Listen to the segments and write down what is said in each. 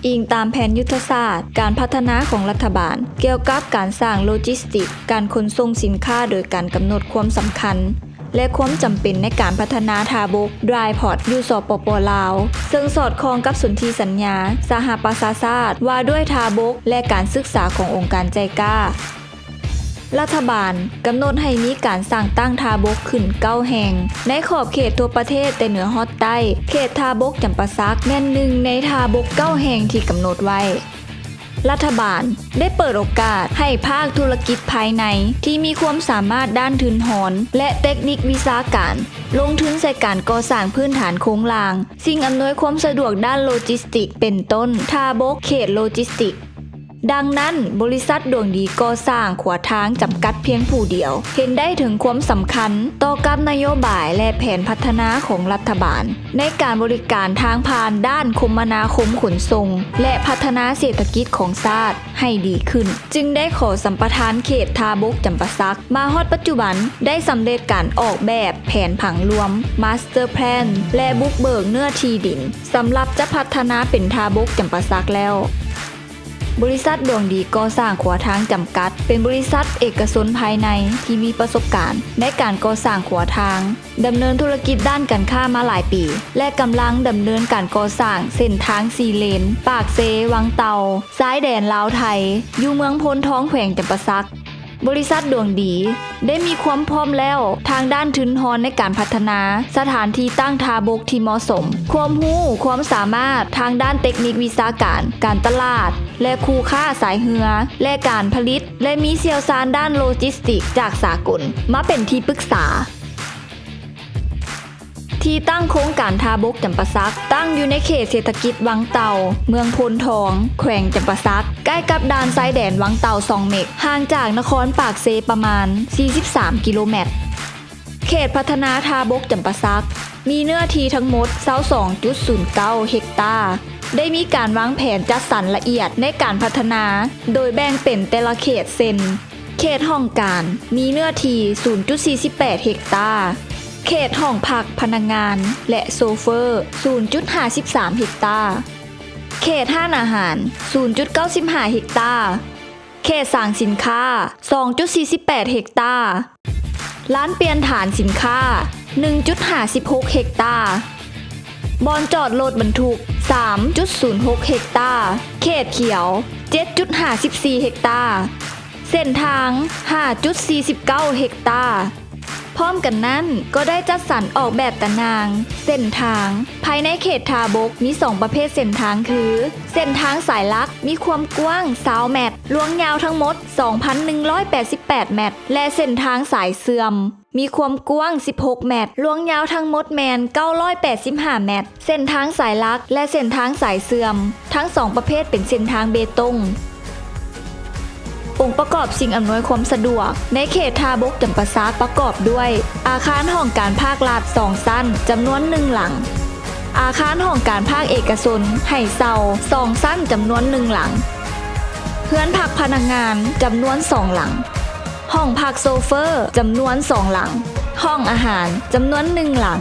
ອີງຕາມແຜນຍຸດທະສາດການພັດທະນາຂອງລັດຖະບານ ກ່ຽວກັບການສ້າງໂລຈິສຕິກ ການຂົນສົ່ງສິນຄ້າ ໂດຍການກຳນົດຄວາມສຳຄັນ ແລະ ຄວາມຈຳເປັນໃນການພັດທະນາທ່າບົກ Dry Port ຢູ່ ສປປ ລາວ, ເຊິ່ງສອດຄ່ອງກັບສົນທິສັນຍາສະຫະປະຊາຊາດ ວ່າດ້ວຍທ່າບົກ ແລະ ການສຶກສາຂອງອົງການໄຈກາ. ລັດຖະບານກຳນົດໃຫ້ມີການສ້າງຕັ້ງທ່າບົກຂຶ້ນເກົ້າແຫ່ງ ໃນຂອບເຂດທົ່ວປະເທດແຕ່ເໜືອຮອດໃຕ້. ເຂດທ່າບົກຈຳປາສັກ ແມ່ນໜຶ່ງໃນທ່າບົກເກົ້າແຫ່ງທີ່ກຳນົດໄວ້. ລັດຖະບານໄດ້ເປີດໂອກາດໃຫ້ພາກທຸລະກິດພາຍໃນທີ່ມີຄວາມສາມາດດ້ານທຶນຮອນ ແລະ ເຕັກນິກວິຊາການ ລົງທຶນໃສ່ການກໍ່ສ້າງພື້ນຖານໂຄງລ່າງ, ສິ່ງອຳນວຍຄວາມສະດວກດ້ານໂລຈິສຕິກ ເປັນຕົ້ນ ທ່າບົກເຂດໂລຈິສຕິກ. ດັ່ງນັ້ນ, ບໍລິສັດດວງດີກໍ່ສ້າງຂົວທາງຈຳກັດພຽງຜູ້ດຽວ ເຫັນໄດ້ເຖິງຄວາມສຳຄັນຕໍ່ກັບນະໂຍບາຍ ແລະ ແຜນພັດທະນາຂອງລັດຖະບານ ໃນການບໍລິການທາງຜ່ານດ້ານຄົມມະນາຄົມຂົນສົ່ງ ແລະ ພັດທະນາເສດຖະກິດຂອງຊາດໃຫ້ດີຂຶ້ນ, ຈຶ່ງໄດ້ຂໍສຳປະທານເຂດທ່າບົກຈຳປາສັກ. ມາຮອດປັດຈຸບັນ ໄດ້ສຳເລັດການອອກແບບແຜນຜັງລວມ Master Plan ແລະ ບຸກເບີກເນື້ອທີ່ດິນ ສຳລັບຈະພັດທະນາເປັນທ່າບົກຈຳປາສັກແລ້ວ. ບໍລິສັດດວງດີກໍ່ສ້າງຂົວທາງຈຳກັດ ເປັນບໍລິສັດເອກະຊົນພາຍໃນທີ່ມີປະສົບການໃນການກໍ່ສ້າງຂົວທາງ, ດຳເນີນທຸລະກິດດ້ານການຄ້າມາຫຼາຍປີ ແລະ ກຳລັງດຳເນີນການກໍ່ສ້າງເສັ້ນທາງສີ່ເລນ ປາກເຊ ວັງເຕົ່າ ຊາຍແດນລາວໄທ ຢູ່ເມືອງໂພນທອງ ແຂວງຈຳປາສັກ. ບໍລິສັດດວງດີໄດ້ມີຄວາມພ້ອມແລ້ວ ທາງດ້ານທຶນຮອນໃນການພັດທະນາສະຖານທີ່ຕັ້ງທ່າບົກທີ່ເໝາະສົມ, ຄວາມຮູ້ຄວາມສາມາດທາງດ້ານເຕັກນິກວິຊາການ, ການຕະຫຼາດ ແລະ ຄູ່ຄ້າສາຍເຮືອ ແລະ ການຜະລິດ ແລະ ມີຊ່ຽວຊານດ້ານໂລຈິສຕິກຈາກສາກົນມາເປັນທີ່ປຶກສາ. ທີ່ຕັ້ງໂຄງການທ່າບົກຈຳປາສັກ ຕັ້ງຢູ່ໃນເຂດເສດຖະກິດວັງເຕົ່າ ເມືອງໂພນທອງ ແຂວງຈຳປາສັກ, ໃກ້ກັບດ່ານຊາຍແດນວັງເຕົ່າ-ຊ່ອງເມັກ, ຫ່າງຈາກນະຄອນປາກເຊປະມານສີ່ສິບສາມກິໂລແມັດ. ເຂດພັດທະນາທ່າບົກຈຳປາສັກ ມີເນື້ອທີ່ທັງໝົດຊາວສອງຈຸດສູນເກົ້າເຮັກຕາ. ໄດ້ມີການວາງແຜນຈັດສັນລະອຽດໃນການພັດທະນາ ໂດຍແບ່ງເປັນແຕ່ລະເຂດເຊັ່ນ ເຂດຫ້ອງການ ມີເນື້ອທີ່ສູນຈຸດສີ່ສິບແປດເຮັກຕາ, ເຂດຫ້ອງພັກພະນັກງານ ແລະ ໂຊເຟີ ສູນຈຸດຫ້າສິບສາມເຮັກຕາ, ເຂດຮ້ານອາຫານ ສູນຈຸດເກົ້າສິບຫ້າເຮັກຕາ, ເຂດສາງສິນຄ້າ ສອງຈຸດສີ່ສິບແປດເຮັກຕາ, ລານປ່ຽນຖານສິນຄ້າ ໜຶ່ງຈຸດຫ້າສິບຫົກເຮັກຕາ, ບ່ອນຈອດລົດບັນທຸກ ສາມຈຸດສູນຫົກເຮັກຕາ, ເຂດຂຽວ ເຈັດຈຸດຫ້າສິບສີ່ເຮັກຕາ, ເສັ້ນທາງ ຫ້າຈຸດສີ່ສິບເກົ້າເຮັກຕາ. ພ້ອມກັນນັ້ນ ກໍໄດ້ຈັດສັນອອກແບບຕາໜ່າງເສັ້ນທາງ ພາຍໃນເຂດທ່າບົກ ມີສອງປະເພດເສັ້ນທາງຄື ເສັ້ນທາງສາຍຫຼັກ ມີຄວາມກວ້າງຊາວແມັດ, ລວງຍາວທັງໝົດ ສອງພັນໜຶ່ງຮ້ອຍແປດສິບແປດແມັດ ແລະ ເສັ້ນທາງສາຍເຊື່ອມ ມີຄວາມກວ້າງສິບຫົກແມັດ, ລວງຍາວທັງໝົດແມ່ນເກົ້າຮ້ອຍແປດສິບຫ້າແມັດ. ເສັ້ນທາງສາຍຫຼັກ ແລະ ເສັ້ນທາງສາຍເຊື່ອມ ທັງສອງປະເພດເປັນເສັ້ນທາງເບຕົງ. ອົງປະກອບສິ່ງອຳນວຍຄວາມສະດວກໃນເຂດທ່າບົກຈຳປາສັກ ປະກອບດ້ວຍ ອາຄານຫ້ອງການພາກລັດສອງຊັ້ນ ຈຳນວນໜຶ່ງຫຼັງ, ອາຄານຫ້ອງການພາກເອກະຊົນໃຫ້ເຊົ່າສອງຊັ້ນ ຈຳນວນໜຶ່ງຫຼັງ, ເຮືອນພັກພະນັກງານຈຳນວນສອງຫຼັງ, ຫ້ອງພັກໂຊເຟີຈຳນວນສອງຫຼັງ, ຫ້ອງອາຫານຈຳນວນໜຶ່ງຫຼັງ,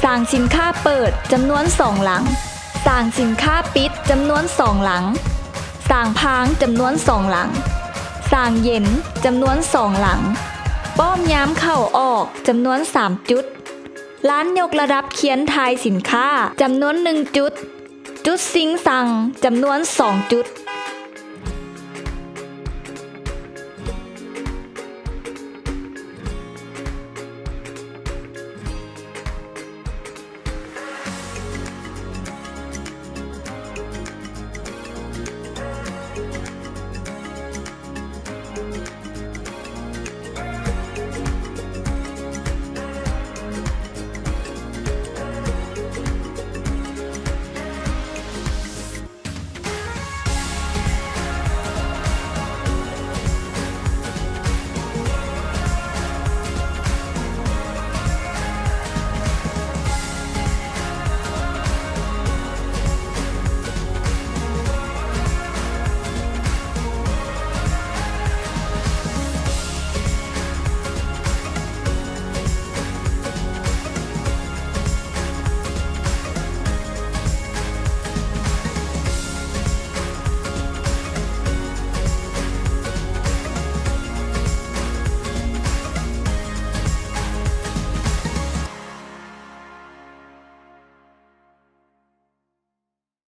ສາງສິນຄ້າເປີດຈຳນວນສອງຫຼັງ, ສາງສິນຄ້າປິດຈຳນວນສອງຫຼັງ, ສາງພາງຈຳນວນສອງຫຼັງ, ສາງເຢັນຈຳນວນສອງຫຼັງ, ປ້ອມຍາມເຂົ້າອອກຈຳນວນສາມຈຸດ, ລານຍົກລະດັບຄຽນຖ່າຍສິນຄ້າຈຳນວນໜຶ່ງຈຸດ, ຈຸດຊິງຊັງຈຳນວນສອງຈຸດ.